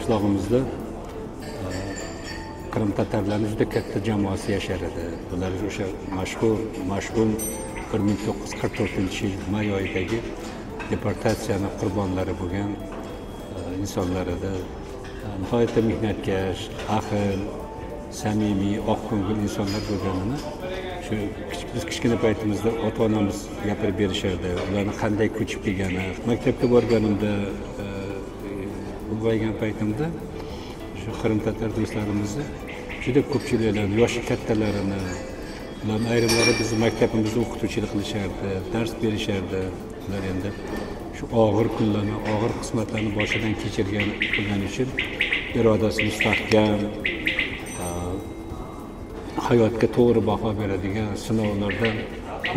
qishlog'imizda qrim tatarlarning juda katta jamoasi yashar edi. Bular o'sha mashhur mash'um 1944-yil may oyidagi deportatsiyani qurbonlari bo'lgan insonlar edi. Nihoyatda mehnatkash, ahil, samimiy, oqko'ngil insonlar bo'lganini shu biz kichkina paytimizda ota-onamiz gapirib berishardi. Ularni qanday ko'chib kelgani. Maktabga borganimda, ulg'aygan paytimda shu qrim-tatar do'stlarimizni juda ko'pchiliklarni, yoshi kattalarini, ularning ayrimlari bizni maktabimizda o'qituvchilik qilishardi, dars berishardi. Ular endi shu og'ir kunlarni, og'ir qismatlarni boshidan kechirgan bo'lgani uchun irodasi mustahkam, hayotga to'g'ri baho beradigan, sinovlardan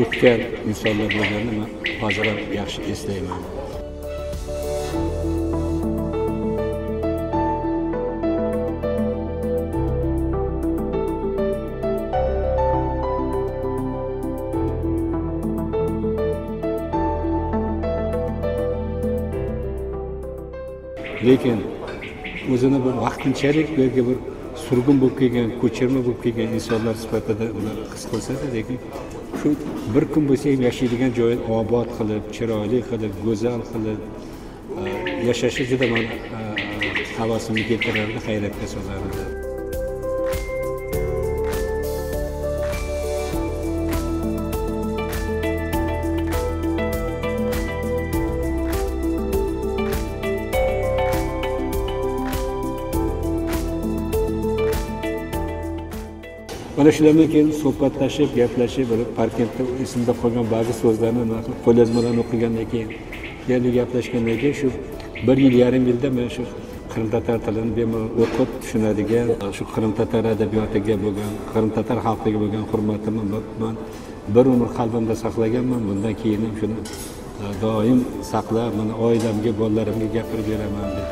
o'tgan insonlar bo'lganini men hozir ham yaxshi eslayman. Lekin o'zini bir vaqtinchalik bu yerga bir surgun bo'lib kelgan, ko'chirma bo'lib kelgan insonlar sifatida ular his qilsa-da, lekin shu bir kun bo'lsa ham yashaydigan joyini obod qilib, chiroyli qilib, go'zal qilib yashashi juda meni havasimni keltirardi, hayratga solardi. Mana shulardan keyin suhbatlashib, gaplashib, bir Parkentda esimda qolgan ba'zi so'zlarni qo'lyozmalarni o'qigandan keyin, yana gaplashgandan keyin shu 1,5 yilda men shu qrim-tatar tilini bemalol o'qib tushunadigan, shu qrim-tatar adabiyotiga bo'lgan, qrim-tatar xalqiga bo'lgan hurmatimni man bir umr qalbimda saqlaganman. Bundan keyin ham shuni doim saqlab, mana oilamga, bolalarimga gapirib beraman deb.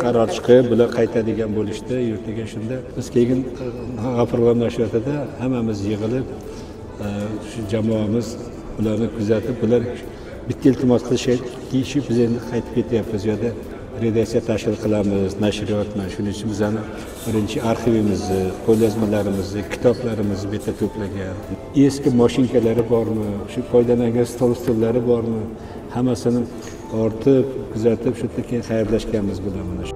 Qaror chiqib, bular qaytadigan bo'lishdi yurtiga. Shunda biz keyin G'afurov nashriyotida hammamiz yig'ilib, shu jamoamiz ularni kuzatib, bular bitta iltimos qilishdi, biz endi qaytib ketyapmiz, u yerda redaksiya tashkil qilamiz, nashriyotni. Shuning uchun bizani birinchi arxivimizni, qo'lyozmalarimizni, kitoblarimizni bu yerda to'plagan. Eski mashinkalari bormi, shu foydalangan stol ustullari bormi, hammasini ortib, kuzatib, shu yerda keyin xayrlashganmiz bular mana shu.